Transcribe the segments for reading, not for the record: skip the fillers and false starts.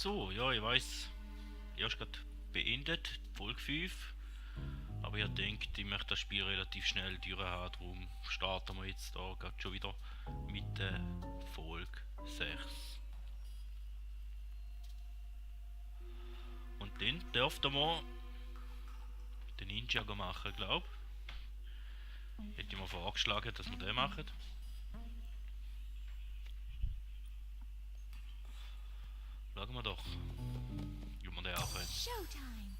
So, ja, ich weiß, erst gerade beendet, Folge 5. Aber ich denke, ich möchte das Spiel relativ schnell durchhaben, darum starten wir jetzt da gerade schon wieder mit der Folge 6. Und dann dürften wir den Ninja machen, glaube ich. Hätte ich mir vorgeschlagen, dass wir den machen. Schauen wir doch, wie wir den anfangen. Showtime.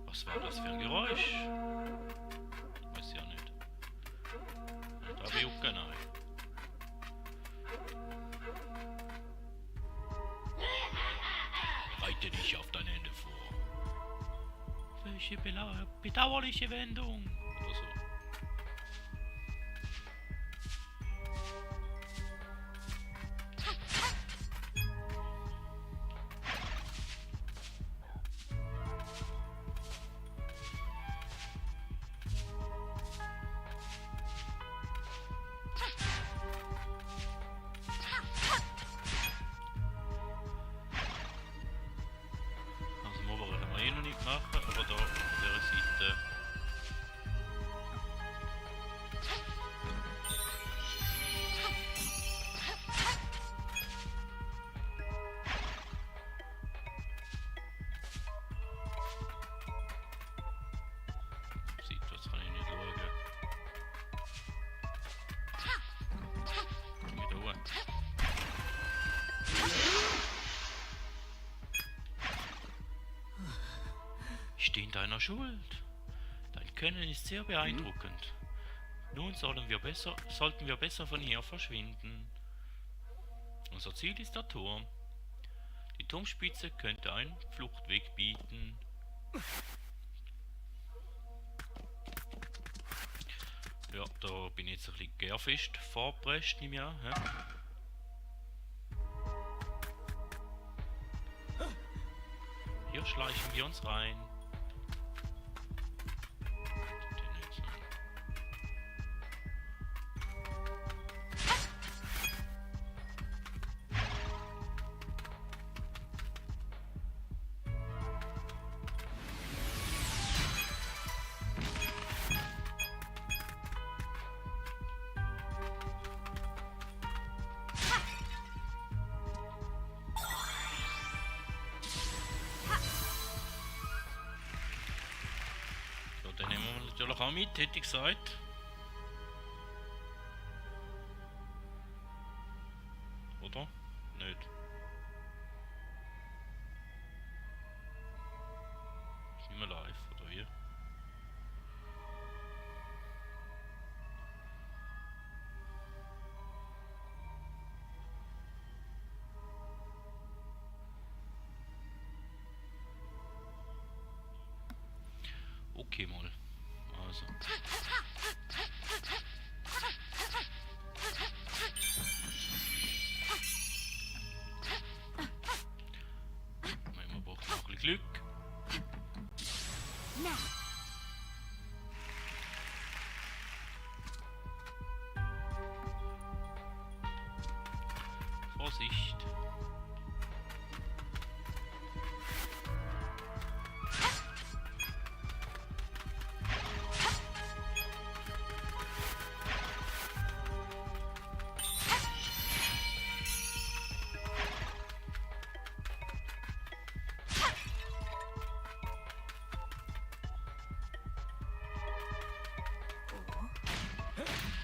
Was war das für ein Geräusch? Weiß ja nicht. Da habe ich auch keine Ahnung. Reite dich auf dein Ende vor. Welche bedauerliche Wendung? Oder so. Also im oberen haben wir eh noch nicht gemacht, aber da auf dieser Seite. Sieht, das kann ich nicht schauen. Komm mit da. Ich stehe in deiner Schuld. Dein Können ist sehr beeindruckend. Nun sollten wir besser von hier verschwinden. Unser Ziel ist der Turm. Die Turmspitze könnte einen Fluchtweg bieten. Ja, da bin ich jetzt ein bisschen gärfest vorgepresst, nehme ich an. Hä? Hier schleichen wir uns rein. Den jetzt noch. So, den nehmen wir natürlich auch mit, hätte ich gesagt. Oder? Nicht. Ist nicht mehr live, oder wie? Okay, mal. Also. Man braucht noch ein bisschen Glück. Now. Vorsicht.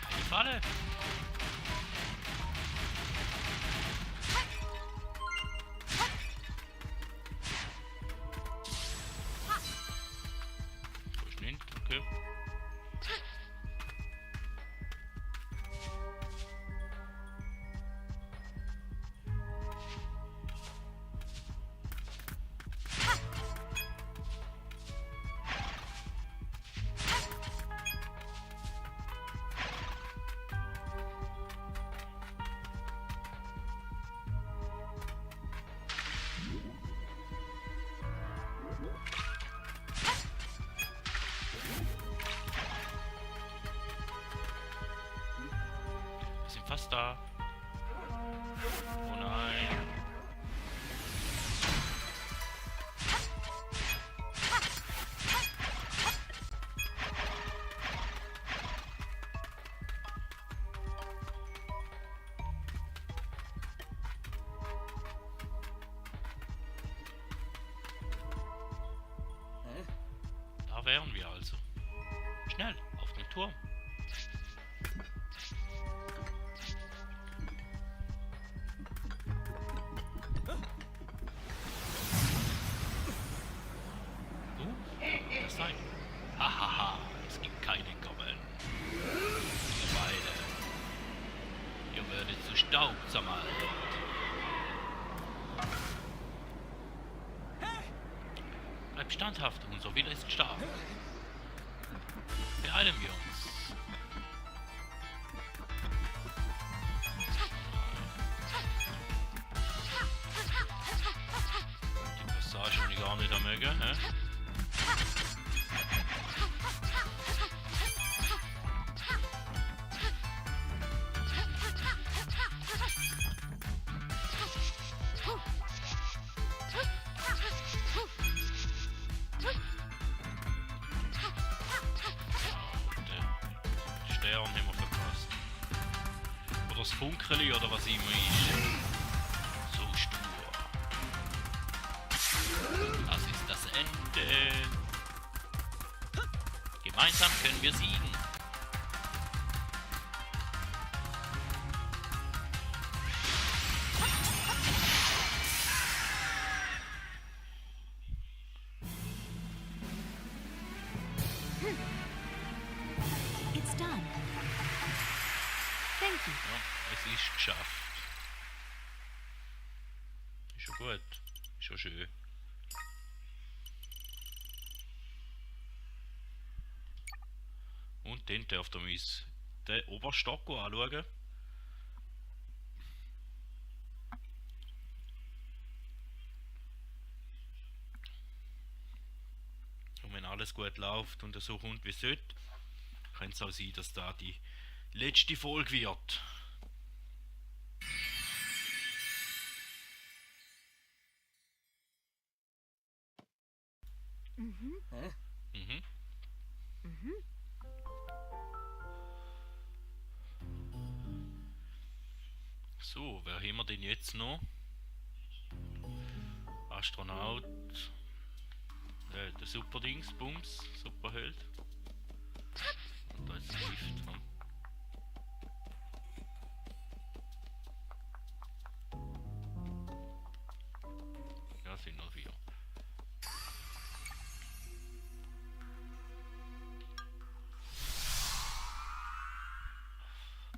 Die Falle. Verschnitt, okay. fast da. Oh nein. Da wären wir also. Schnell, auf den Turm. Das sein. Hahaha, es gibt keine Gobeln. Ihr beide. Ihr werdet zu Staub zermalt. Bleibt standhaft, unser Wille ist stark. Beeilen wir uns. Die Passage habe ich gar nicht mögen, hä? Stern haben wir verpasst. Oder das Funkerli oder was immer ist. So stur. Das ist das Ende. Gemeinsam können wir siegen. It's done. Thank you. Ja, es ist geschafft. Ist schon gut. Ist schon schön. Und den dürft ihr uns den Oberstock anschauen. Und wenn alles gut läuft und so kommt wie es sollte, könnte es auch sein, dass da die letzte Folge wird. Mhm. Mhm. Mhm. So, wer haben wir denn jetzt noch? Astronaut. Der Superdingsbums, Superheld. Und da ist Lift. Hm? Ja, sind noch 4.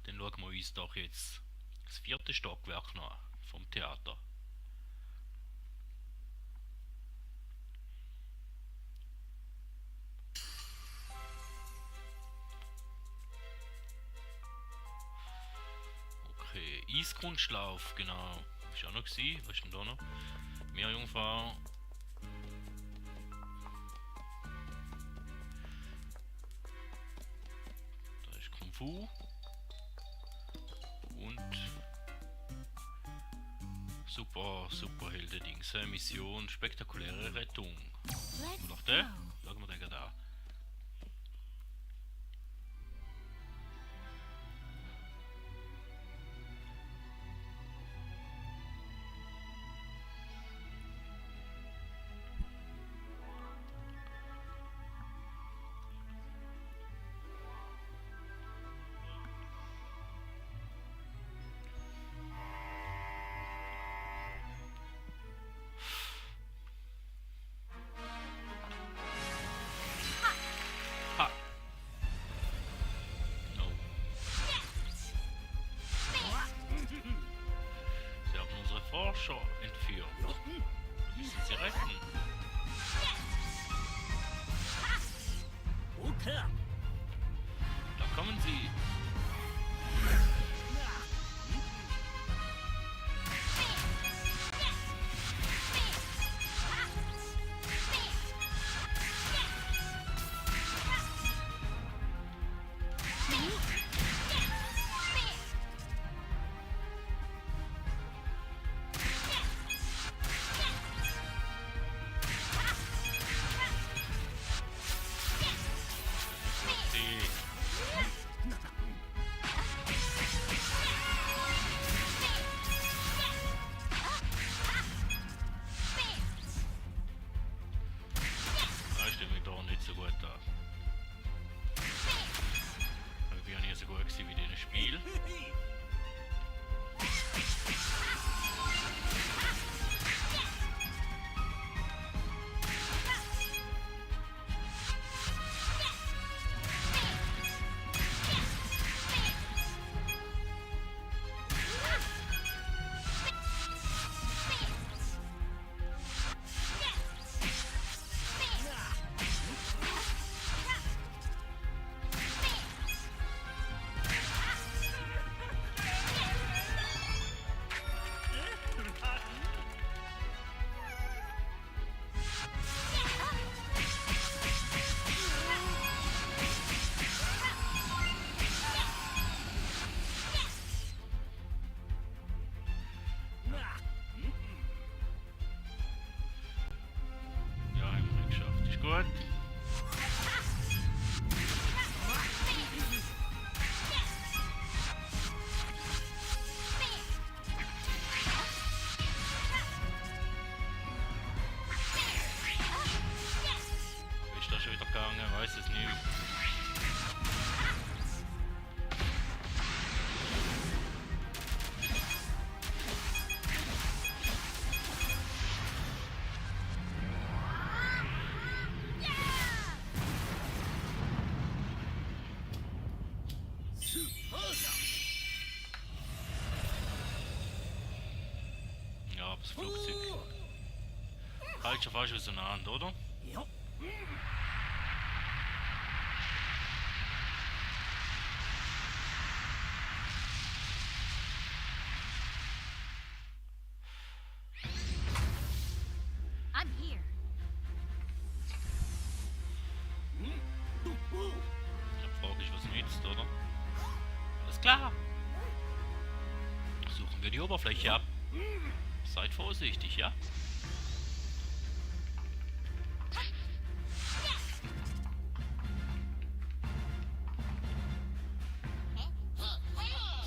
Dann schauen wir uns doch jetzt das 4. Stockwerk noch an, vom Theater. Okay, Eiskunstlauf, genau. Ist auch noch gewesen. Was ist denn da noch? Meerjungfrau. Da ist Kung Fu. Und Superhelden-Dings. Mission, spektakuläre Rettung. Let's Und auch der? go. Schauen wir den gerade an. Ha! No. Sie haben unsere Forscher entführt. Wir müssen sie retten. Da kommen sie. das Flugzeug. Halt schon fast auseinander, oder? I'm here. Die Frage ist, was nützt, oder? Alles klar. Suchen wir die Oberfläche ab. Seid vorsichtig, ja?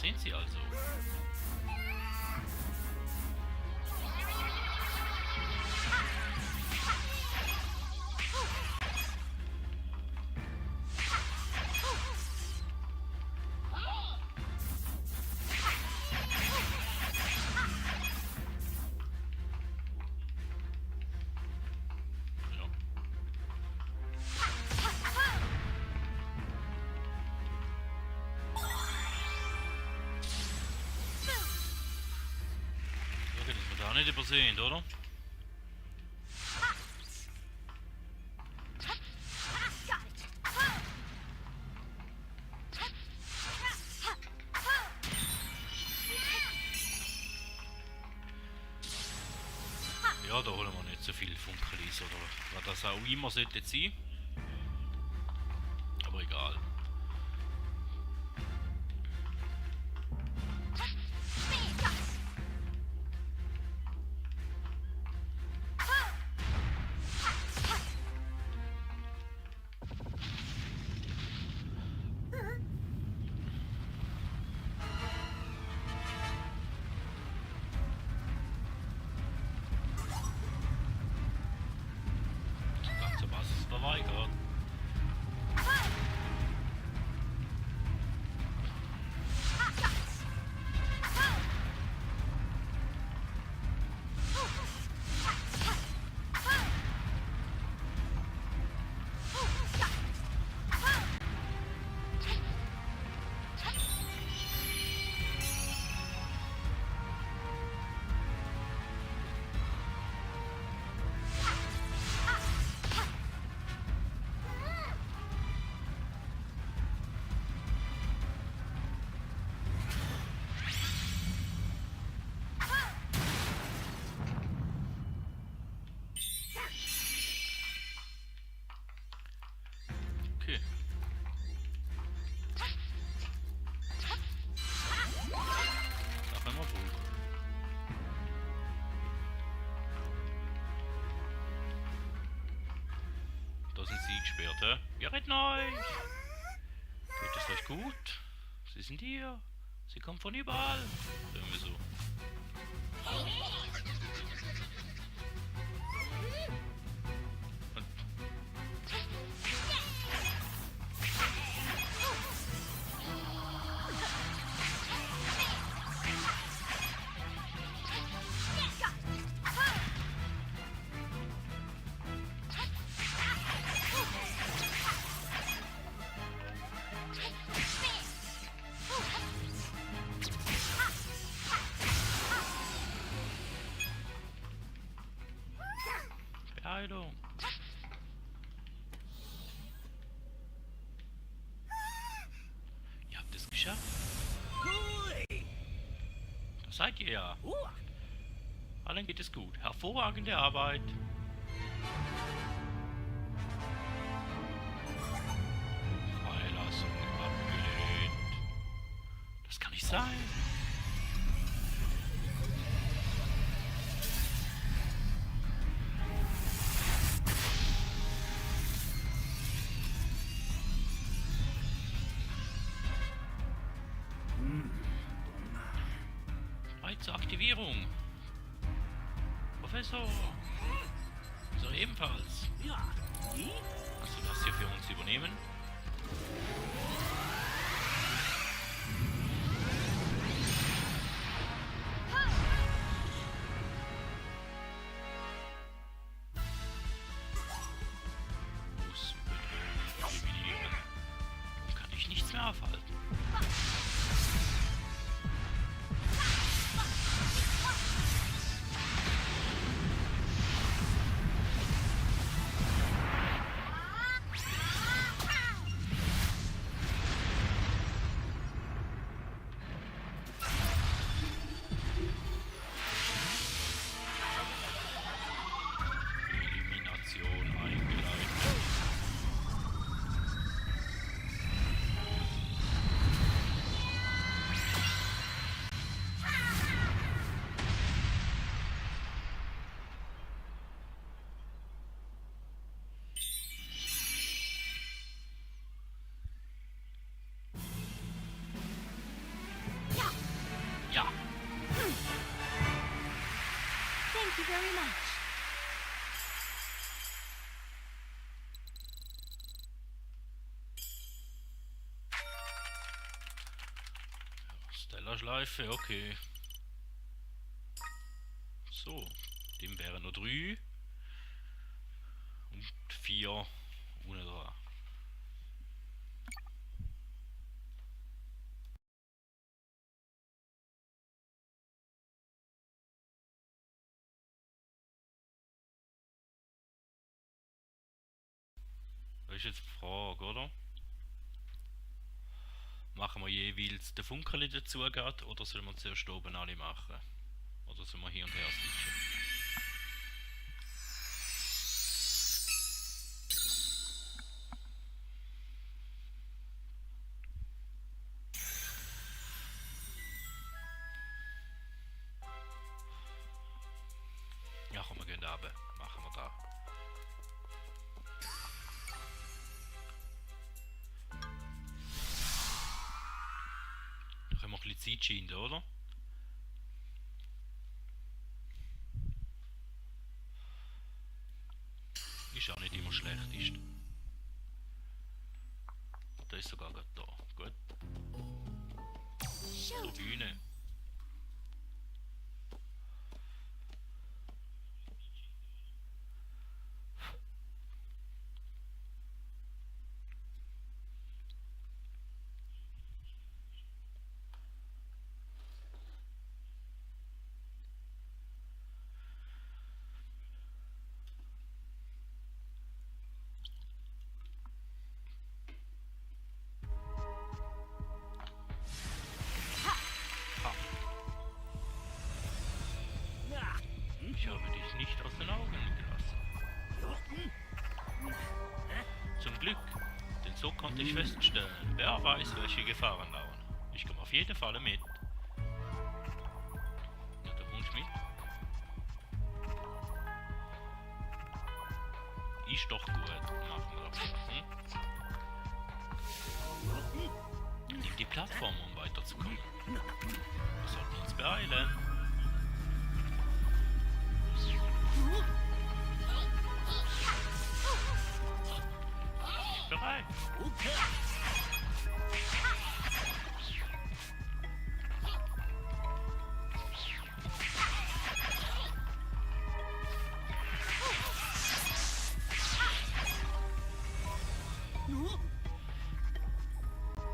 Sind sie also? Ja. Okay, das wird auch nicht übersehen, oder? Ja, da holen wir nicht so viel Funkelis oder was das auch immer sollte sein. Aber egal. Langsam was ist verweigert. Okay. Da haben wir Buch. Da sind sie gesperrt, hä? Wir retten euch! Geht es euch gut? Sie sind hier. Sie kommen von überall. Irgendwie so. Und Beeilung. Ihr habt es geschafft. Das seid ihr ja. Allen geht es gut. Hervorragende Arbeit. Freilassung abgelehnt. Das kann nicht sein. Bereit zur Aktivierung. Professor. So ebenfalls. Kannst du das hier für uns übernehmen? Muss Bedrohung eliminieren. Nun kann ich nichts mehr aufhalten. you very much. Stella-Schleife, okay. So, dem wären noch 3 und 4 ohne dran. Das ist jetzt die Frage, oder? Machen wir jeweils den Funkerli dazu geht, oder sollen wir zuerst oben alle machen? Oder sollen wir hier und her switchen? Ja, komm, wir gehen da runter. Machen wir da. Da können wir ein bisschen Zeit schinden, oder? Ist auch nicht immer schlecht, ist. Da ist sogar gerade da. Gut. So, Bühne. Ich habe dich nicht aus den Augen gelassen. Zum Glück, denn so konnte ich feststellen, wer weiß, welche Gefahren lauern. Ich komme auf jeden Fall mit. Ja, du kommst mit. Ist doch gut, machen wir das. Nimm die Plattform, um weiterzukommen. Wir sollten uns beeilen. Bereit.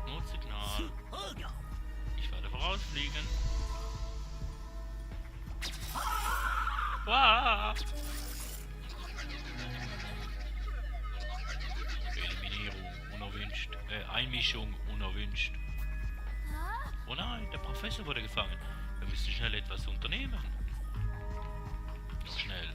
Notsignal. Ich werde vorausfliegen. Wow. Eliminierung unerwünscht. Einmischung unerwünscht. Oh nein, der Professor wurde gefangen. Wir müssen schnell etwas unternehmen. Schnell.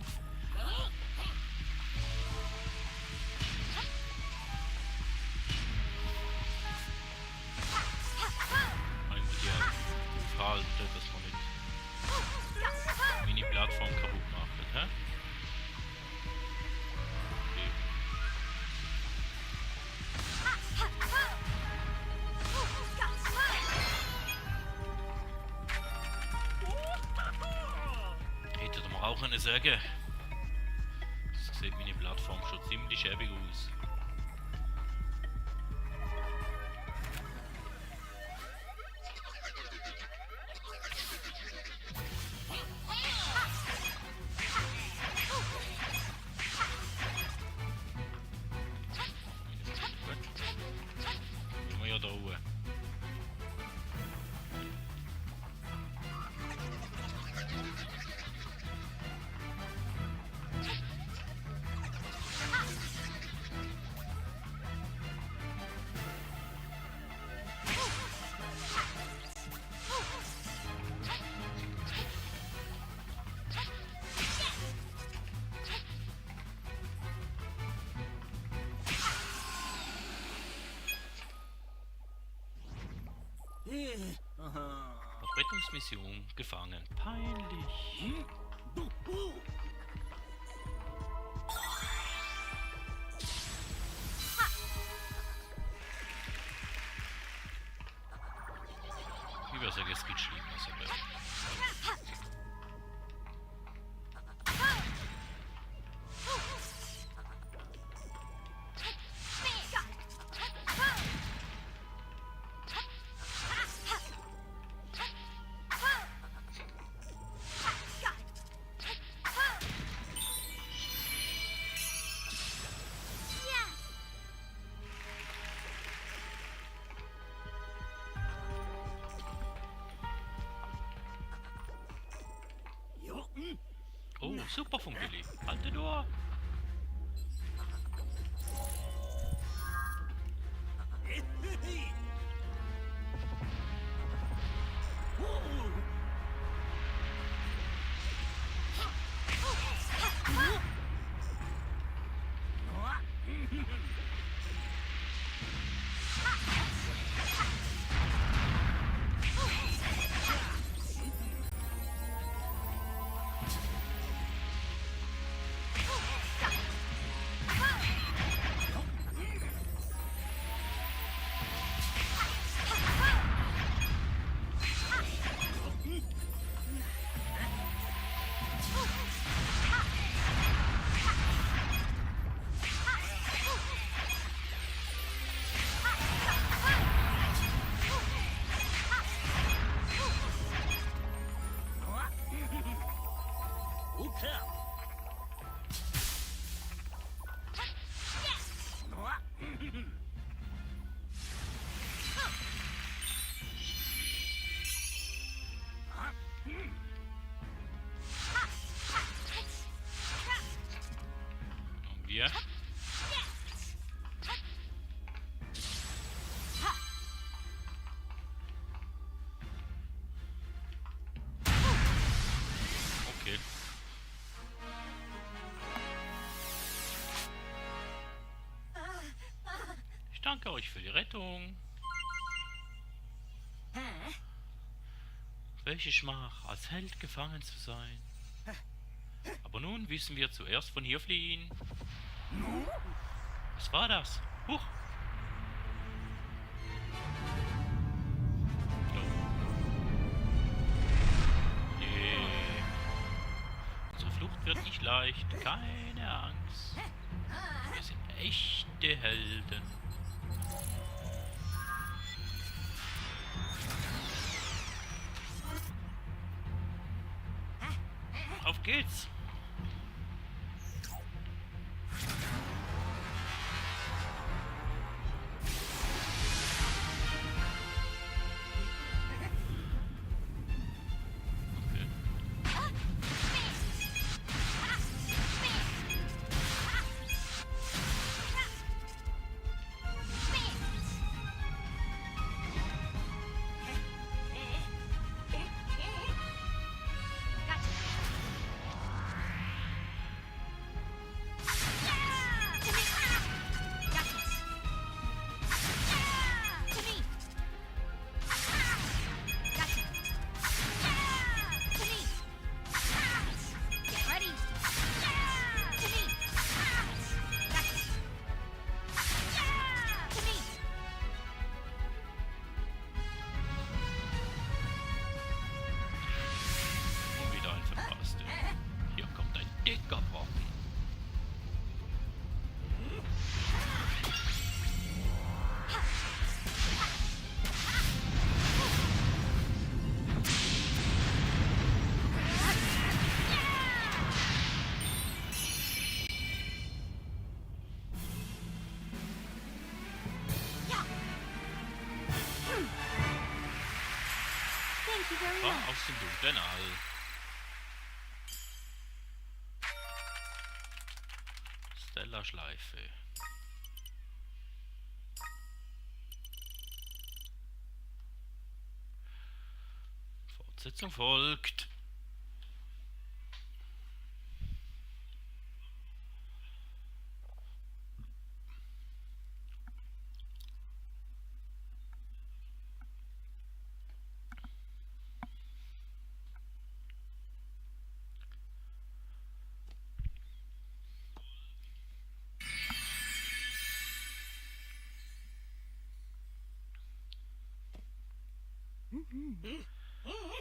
Eigentlich ja verhalten, dass man nicht Mini-Plattform kaputt macht, hä? Okay. Hätte man auch eine sagen. Das sieht meine Plattform schon ziemlich schäbig aus. Immer ja da oben. Rettungsmission gefangen. Peinlich. Ich würde sagen, es geht schlimmer sogar. super, Funkeli. Halte nur. Und wir. Okay. Ich danke euch für die Rettung. Welche Schmach, als Held gefangen zu sein. Aber nun müssen wir zuerst von hier fliehen. Was war das? Huch! Oh. Nee. Unsere Flucht wird nicht leicht. Keine Angst. Wir sind echte Helden. Auf geht's! Dicker Brocken. Thank you very Komm much. aus dem dunklen All. Stella-Schleife. Fortsetzung folgt.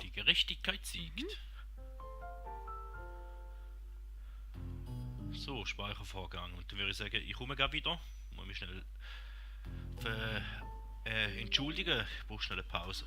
Die Gerechtigkeit siegt. So, Speichervorgang. Und dann würde ich sagen, ich komme gleich wieder. Muss mich schnell entschuldigen. Ich brauche schnell eine Pause.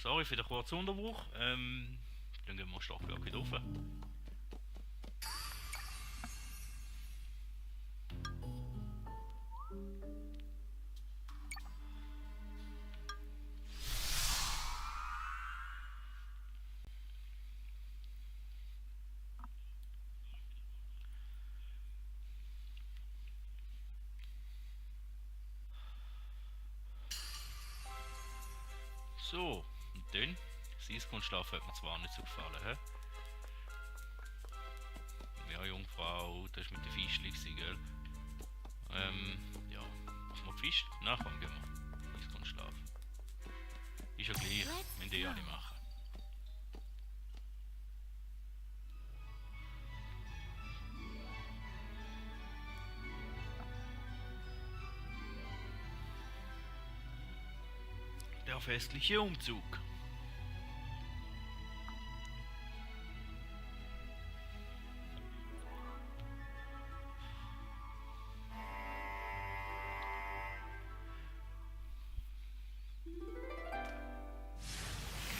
sorry für den kurzen Unterbruch. Dann gehen wir Stockwerk wieder rauf. So, und dann, das Eiskunstlauf hat mir zwar nicht so gefallen, hä? Ja, Jungfrau, das ist mit den Fischchen gewesen, gell? Ja, machen wir die Fisch? Na komm, gehen wir. Eiskunstlauf. Ist ja gleich, wenn die ja nicht machen. Der festliche Umzug.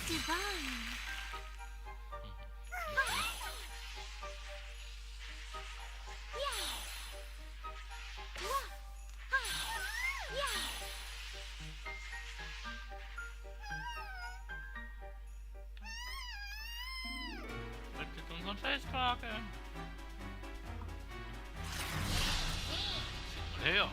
Divine. Rettet unseren Festwagen. Mal her.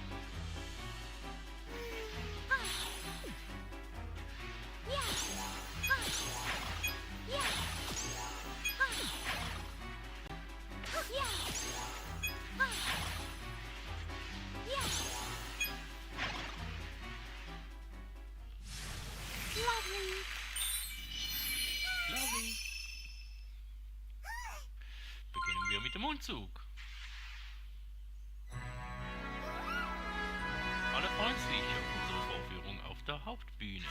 Lovely. Beginnen wir mit dem Umzug. Alle freuen sich auf unsere Vorführung auf der Hauptbühne.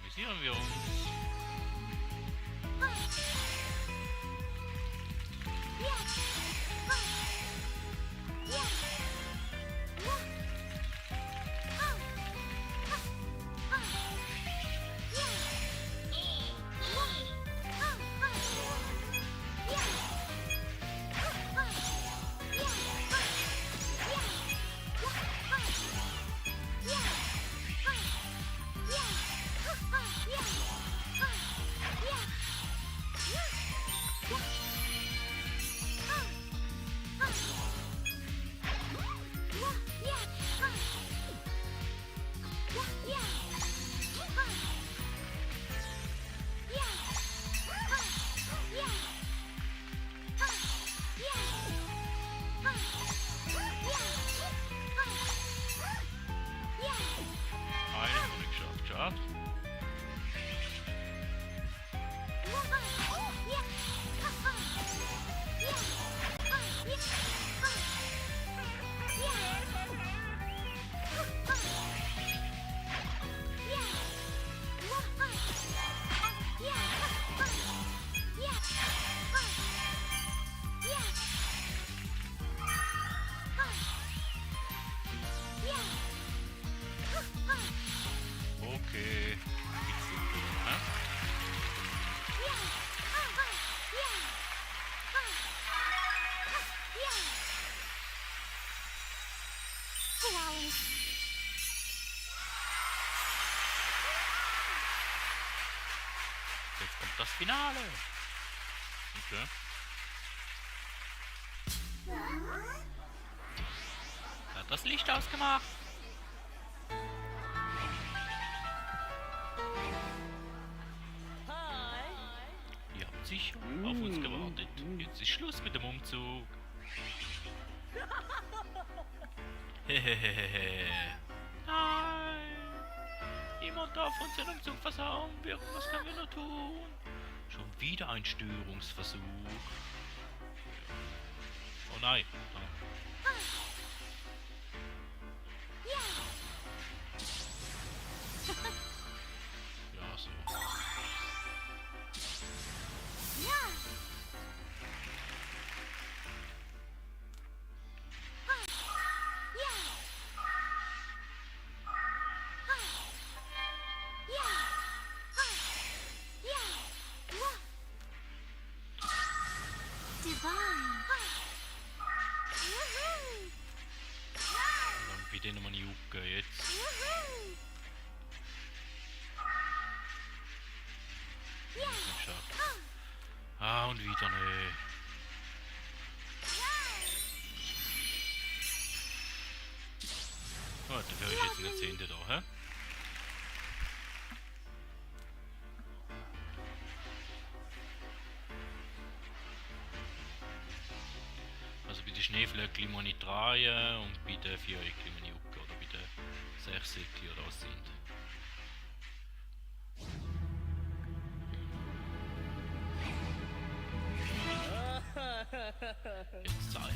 Amüsieren wir uns. Eine wurde geschafft, schade. Okay. Geht's so gut, ne? Jetzt kommt das Finale. Okay. Er hat das Licht ausgemacht. Ihr habt sicher auf uns gewartet. Jetzt ist Schluss mit dem Umzug. Hehehehe. Nein! Jemand darf unseren Umzug versauen. Was können wir nur tun? Schon wieder ein Störungsversuch. Oh nein. Ja, so. Yeah. Divine. Und dann bei denen mal jucken jetzt. Nicht geschafft. Ah, und wieder ne. Oh, dafür ist jetzt eine 10. da, hä? Also bei den Schneeflöckchen muss ich drehen und bei den Viereckchen muss ich jucken. Oder bei den Sechseckchen oder was sind. Jetzt Zeit.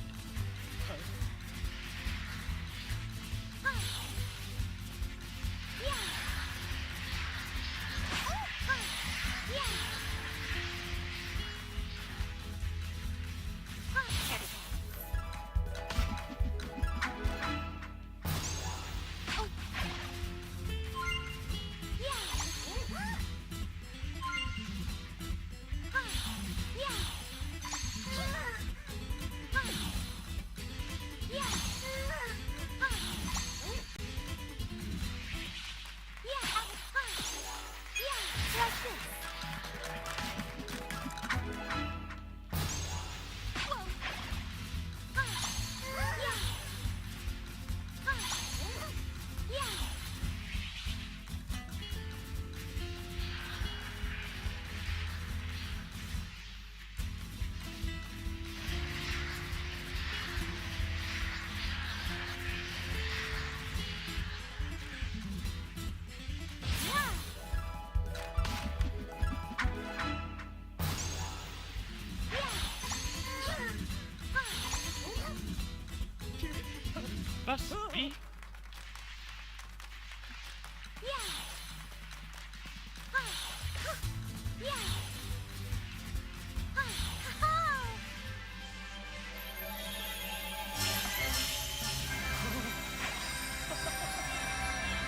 Was? Wie?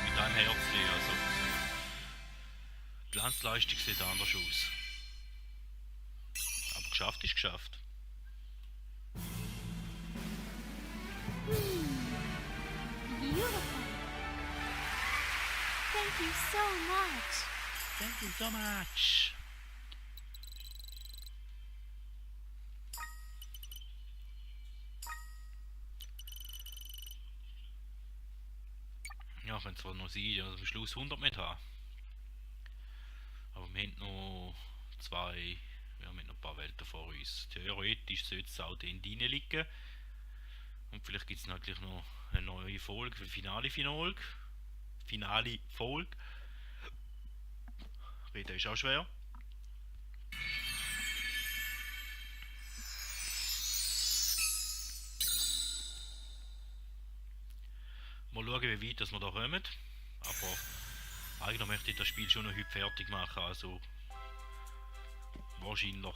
Mit einem Herzchen, also. Die Glanzleistung sieht anders aus. Aber geschafft ist geschafft. Beautiful. Thank you so much. Thank you so much. Ja, könnte zwar noch sein, dass wir am Schluss 100 mit haben. Aber wir haben noch wir haben noch ein paar Welten vor uns. Theoretisch sollte es auch dort rein liegen. Und vielleicht gibt es natürlich noch eine neue Folge für Finale Folge. Reden ist auch schwer. Mal schauen, wie weit dass wir da kommen. Aber eigentlich möchte ich das Spiel schon noch heute fertig machen. Also wahrscheinlich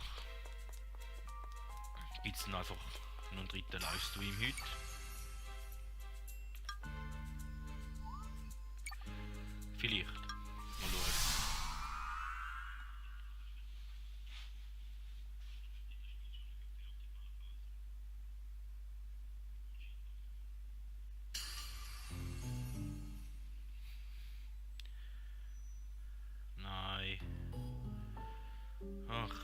gibt es dann einfach noch einen dritten Livestream heute. Vielleicht. Mal schauen. Nein. Ach.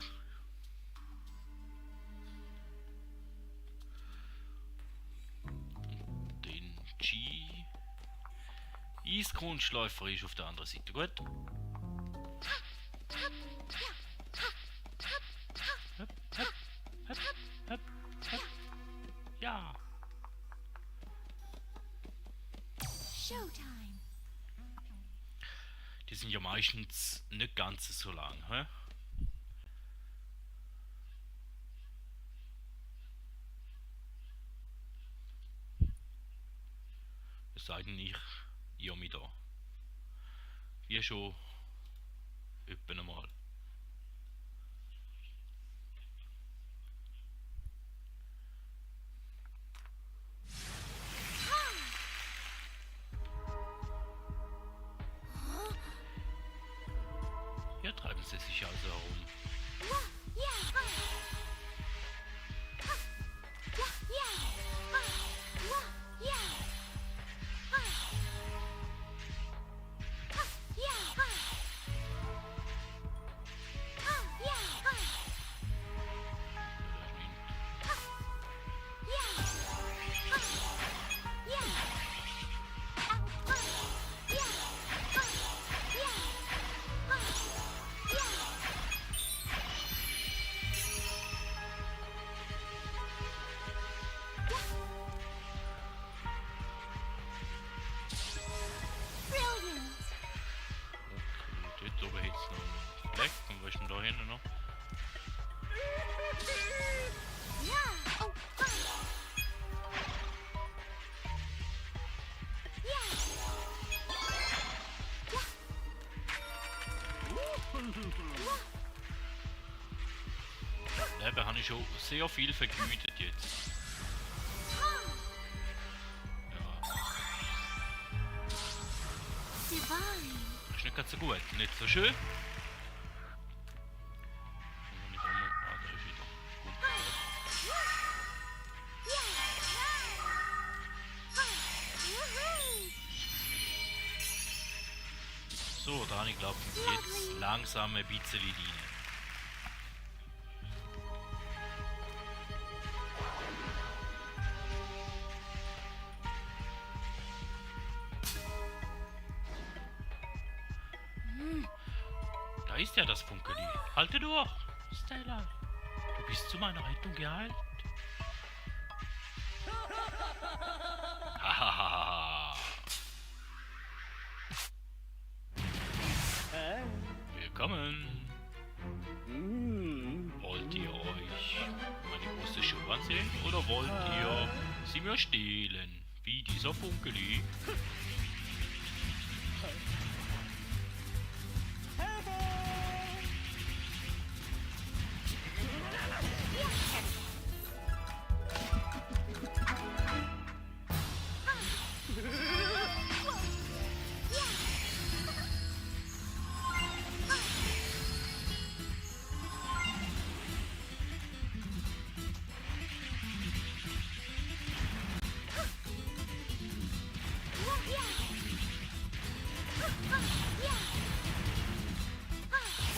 Den G. Eiskunstläufer ist auf der anderen Seite. Gut. Hopp, hopp, hopp, hopp, hopp. Ja. Showtime. Die sind ja meistens nicht ganz so lang. Hä? Es sei denn, ich mich da. Wie schon etwa einmal. Hier treiben sie sich also herum. habe ich schon sehr viel vergütet jetzt. Ja, Divine. ist nicht ganz so gut, nicht so schön. Und wenn ich auch mal, da ist wieder. So, da habe ich glaube jetzt langsam ein bisschen Linie. Da ist ja das Funkeli. Halte durch, Stella. Du bist zu meiner Rettung geheilt. Hahaha. Willkommen. Wollt ihr euch meine große Show ansehen oder wollt ihr sie mir stehlen? Wie dieser Funkeli.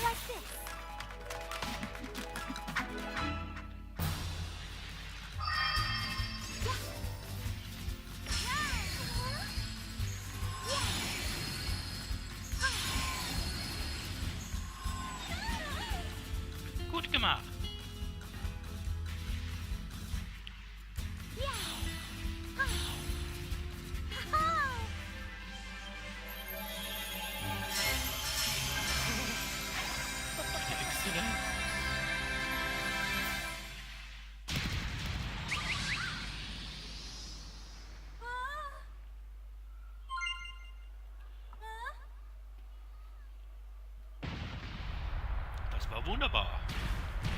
Like this. Gut gemacht. Exzellent. Das war wunderbar.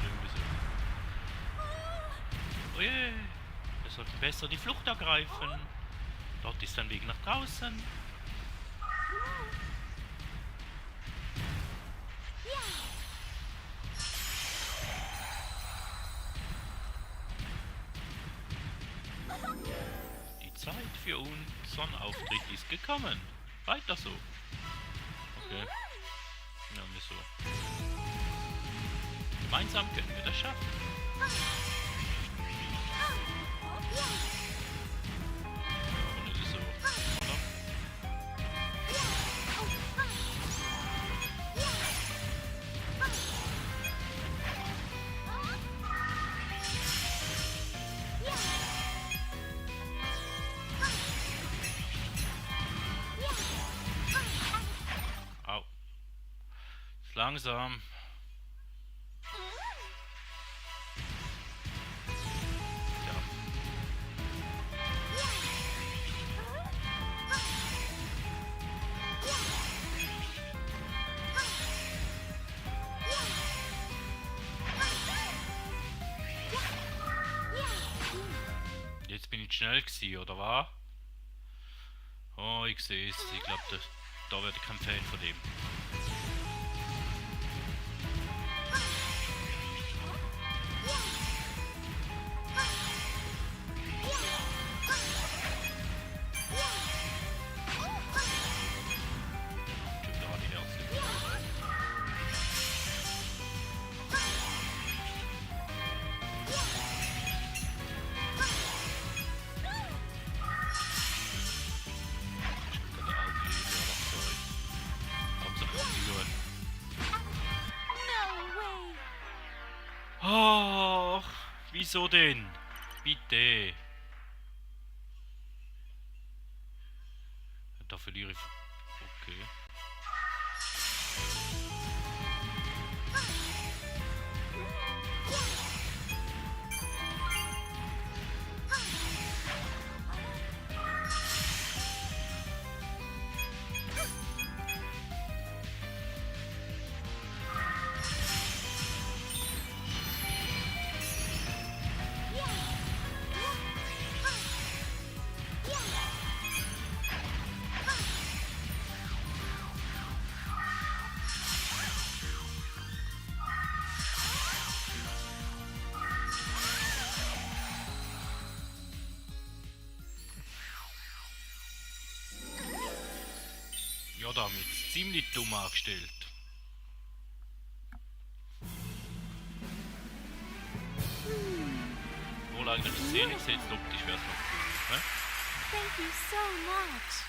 Irgendwie so. Oh je, wir sollten besser die Flucht ergreifen. Dort ist ein Weg nach draußen. Die Zeit für unseren Auftritt ist gekommen. Weiter so. Okay. Ja, wir so. Gemeinsam können wir das schaffen. Und es ist so, oder? Au. Ist langsam. Ja. Jetzt bin ich schnell gewesen, oder was? Oh, ich sehe es. Ich glaube, da werde ich kein Fan von dem. Schon gar nicht herzlich. Ich kann da auch leben, oder was soll ich? Hauptsache führen. No way. Ach, wieso denn? Bitte. Da verliere ich. Okay. Ja, da haben wir jetzt ziemlich dumm angestellt. Wohl eigentlich die Szene gesetzt, optisch wäre es noch cool. Hä? Thank you so much.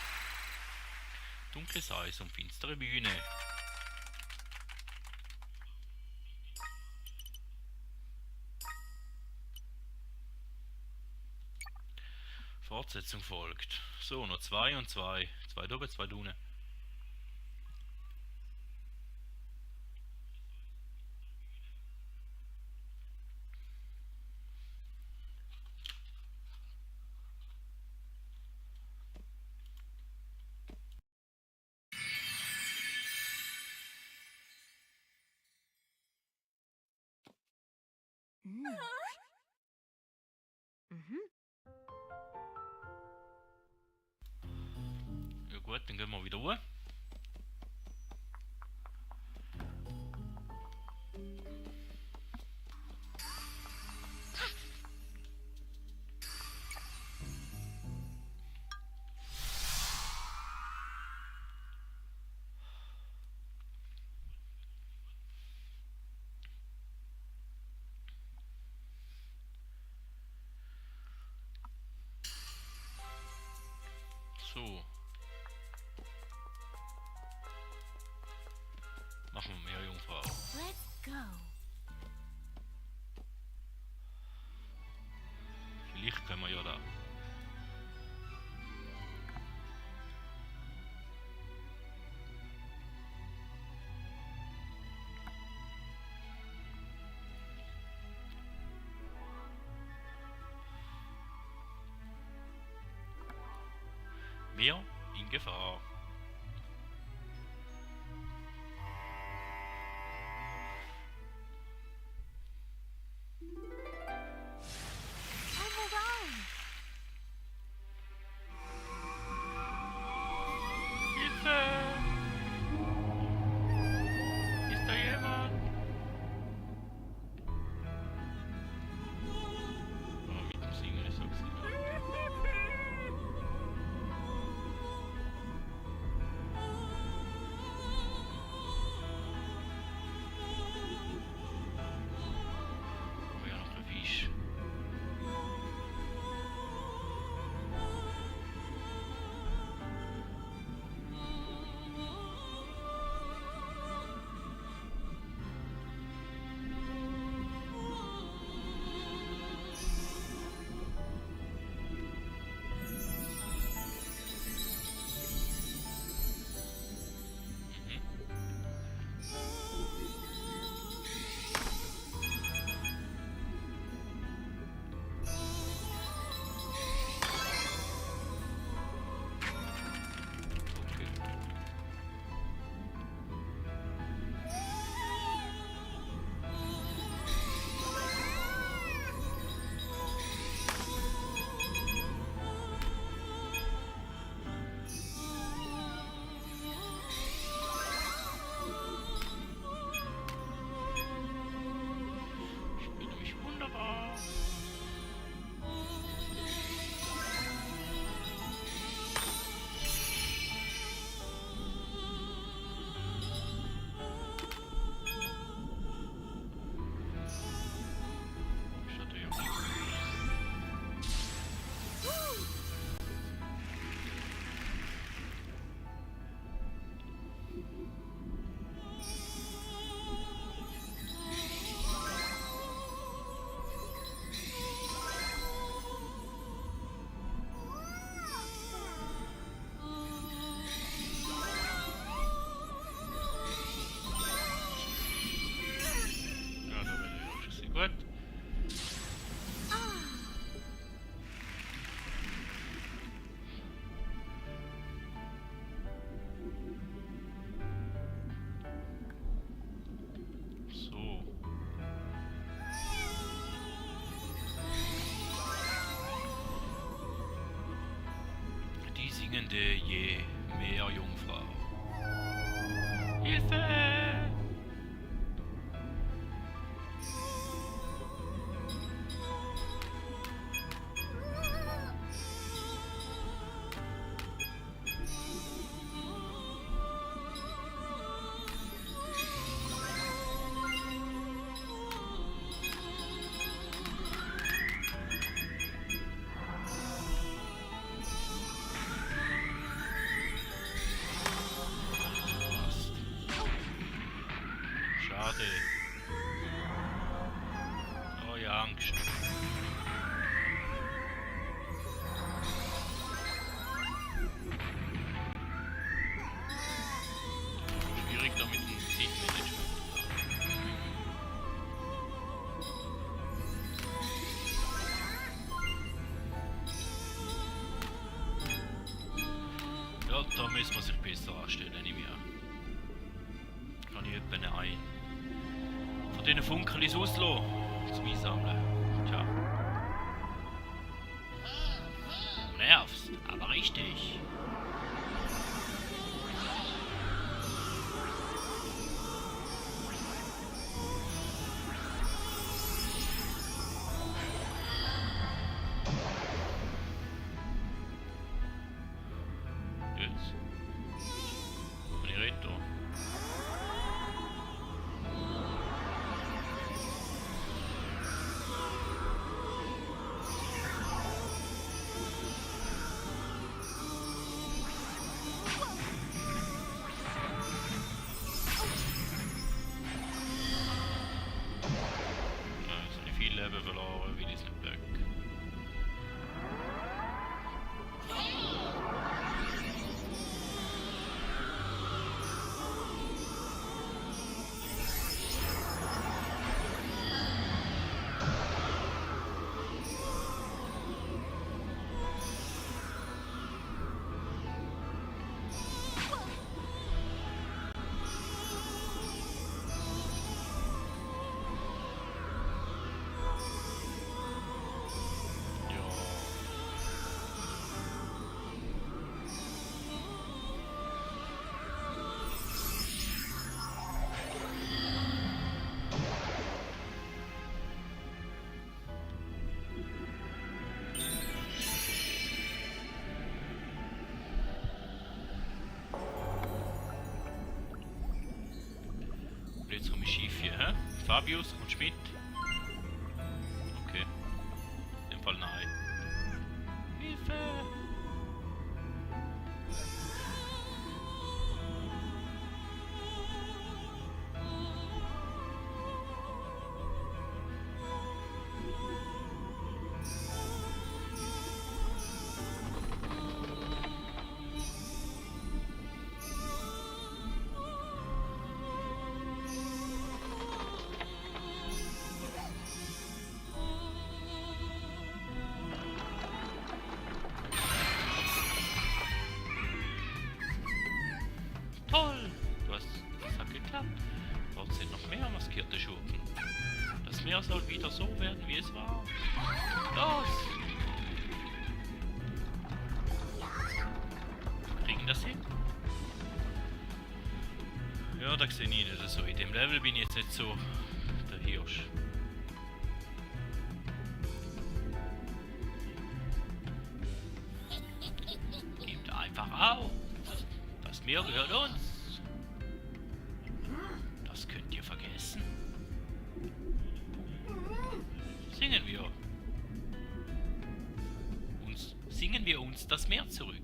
Dunkles Eis und finstere Bühne. Fortsetzung folgt. So, noch 2 und 2. 2 oben, 2 unten. Ja gut, dann gehen wir wieder hoch. So. Machen wir mehr Jungfrau. Let's go. Vielleicht können wir ja da. Mehr in Gefahr. Hold on. Hilfe! Ist da jemand? Oh, mit dem Singen ist so gesehen. Oh ja, noch ein Fisch. Okay. Ich spiele mich wunderbar. Schaut ja auch. Ja, da werde ich auch schon sehen. Gut. So. Die singende je mehr Jungfrau. Hilfe! Schade. Oh ja, Angst. Schwierig da mit dem Zeitmanagement. Ja, da müssen wir sich besser anstellen, nehme ich an. Kann ich etwa ein von diesen Funkelis auslassen zum Einsammeln. Tja. Du nervst, aber richtig. Jetzt. Und ich rede da. Jetzt habe ich viel Leben verloren, weil ich es nicht weg. Ja. Und jetzt komme ich schief hier, hä? Fabius, kommst du mit? Okay. In dem Fall nein. Hilfe! Toll! Das hat geklappt. Dort sind noch mehr maskierte Schurken. Das Meer soll wieder so werden, wie es war. Los! Kriegen das hin? Ja, da sehe ich nicht so. In dem Level bin ich jetzt nicht so der Hirsch. Gebt einfach auf! Das Meer gehört uns! Das könnt ihr vergessen. Singen wir uns das Meer zurück.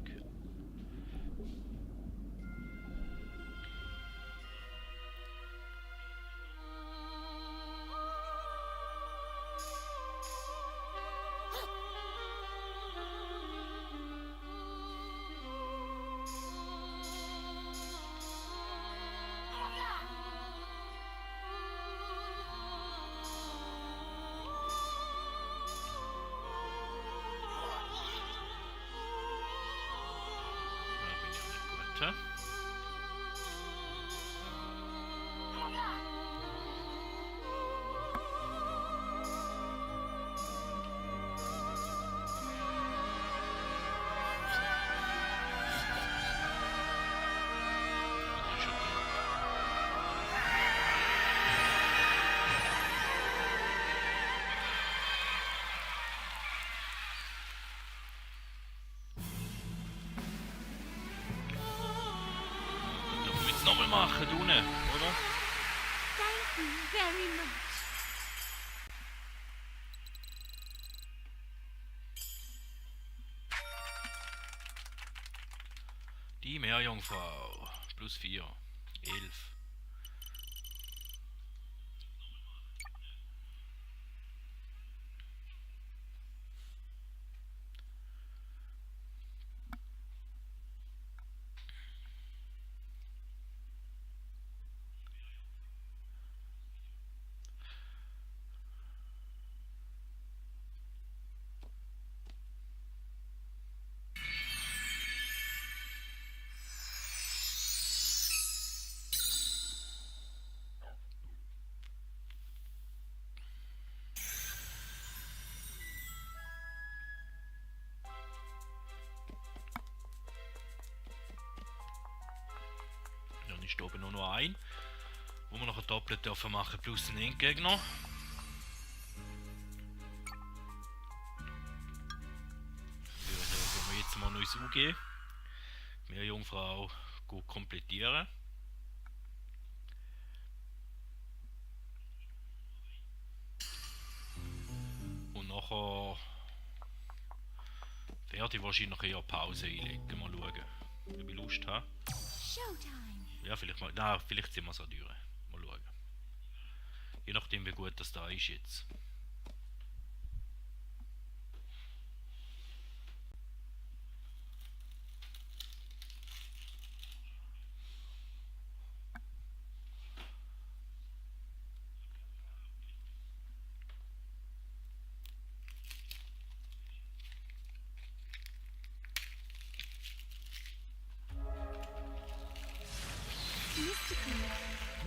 Hä? Nochmal machen, du ne, oder? Thank you very much. Die Meerjungfrau. +4. 11. nur einen, wo wir noch doppelt dürfen machen, plus einen Endgegner. Wenn wir jetzt mal neues UG, mehr Jungfrau gut komplettieren. Und nachher werde ich wahrscheinlich eher Pause einlegen. Mal schauen, ob ich Lust habe. Showtime. Ja, vielleicht mal. Nein, vielleicht sind wir so durch. Mal schauen. Je nachdem, wie gut das da ist jetzt.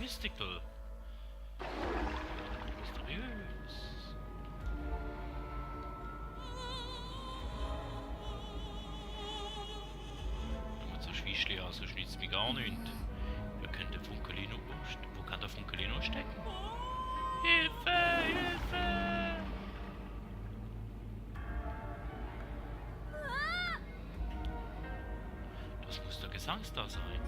Mystical. Mystical. Mysteriös. Wenn so Schwischli an, so schnitzt mich gar nicht. Wer könnte Funkelino? Wo kann der Funkelino stecken? Hilfe! Hilfe! Das muss der Gesangstar sein.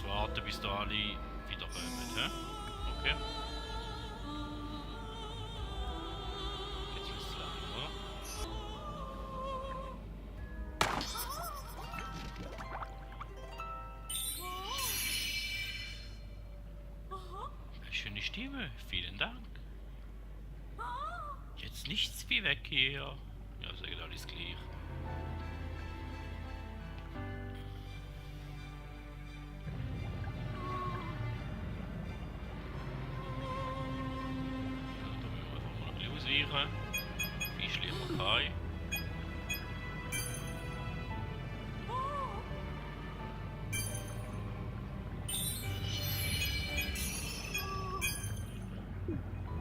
Warten, bis da alle wiederkommen, hä? Okay. Jetzt ist es lang, oder? Eine schöne Stimme, vielen Dank. Jetzt nichts wie weg hier. Ja, sagt alles gleich. Fischli haben wir kein.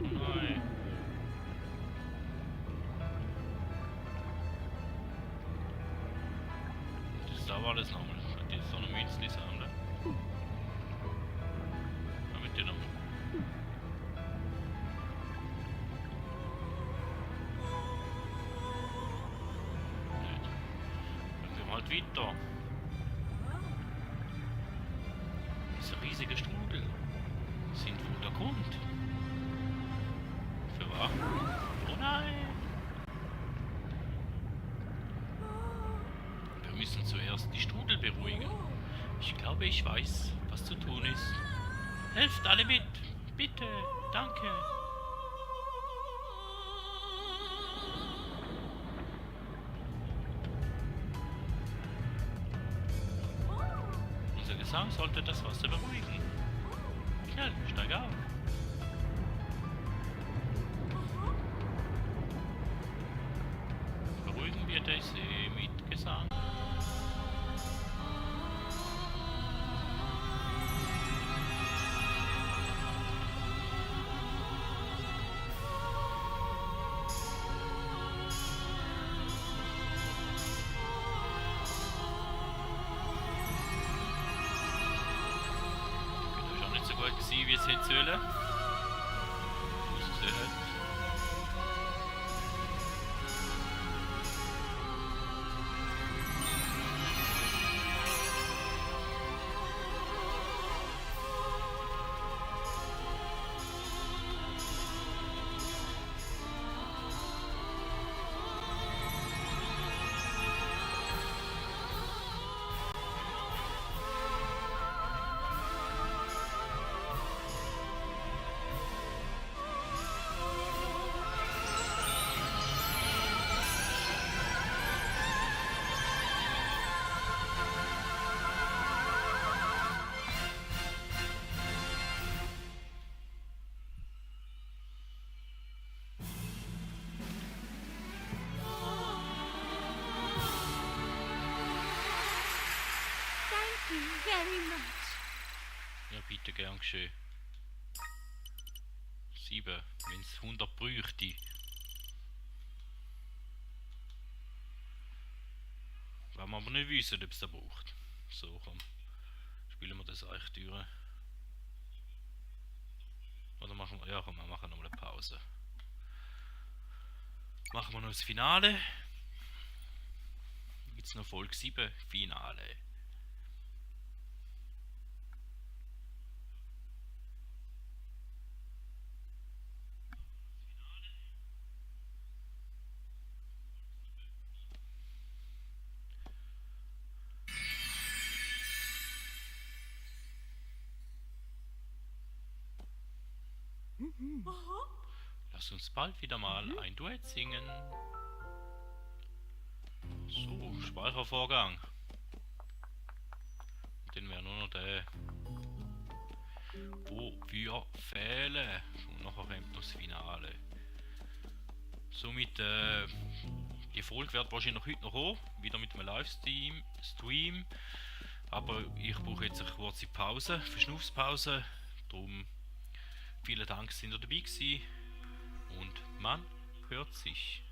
Nein. Das da war alles nochmal. Das ist so eine Münzli sammeln. Damit die noch. Halt weiter. Dieser riesige Strudel sind wohl der Grund. Für was? Oh nein! Wir müssen zuerst die Strudel beruhigen. Ich glaube, ich weiß, was zu tun ist. Helft alle mit! Bitte! Danke! Gesang sollte das Wasser beruhigen. Schnell, steig auf. Beruhigen wir den See mit Gesang. Wie es jetzt sollen. very much. Ja, bitte, gern geschehen. 7, wenn es 100 bräuchte. Wenn wir aber nicht wissen, ob es da braucht. So, komm. Spielen wir das eigentlich durch. Oder machen wir. Ja, komm, wir machen noch mal eine Pause. Machen wir noch das Finale. Gibt es noch Folge 7, Finale. Lass uns bald wieder mal ein Duett singen. So, Speichervorgang. Und dann wäre nur noch der, wo wir fehlen. Und nachher kommt noch das Finale. Somit, die Folge wird wahrscheinlich heute noch kommen. Wieder mit einem Livestream. Aber ich brauche jetzt eine kurze Pause, Verschnaufspause. Darum vielen Dank, dass ihr dabei gewesen. Und man hört sich.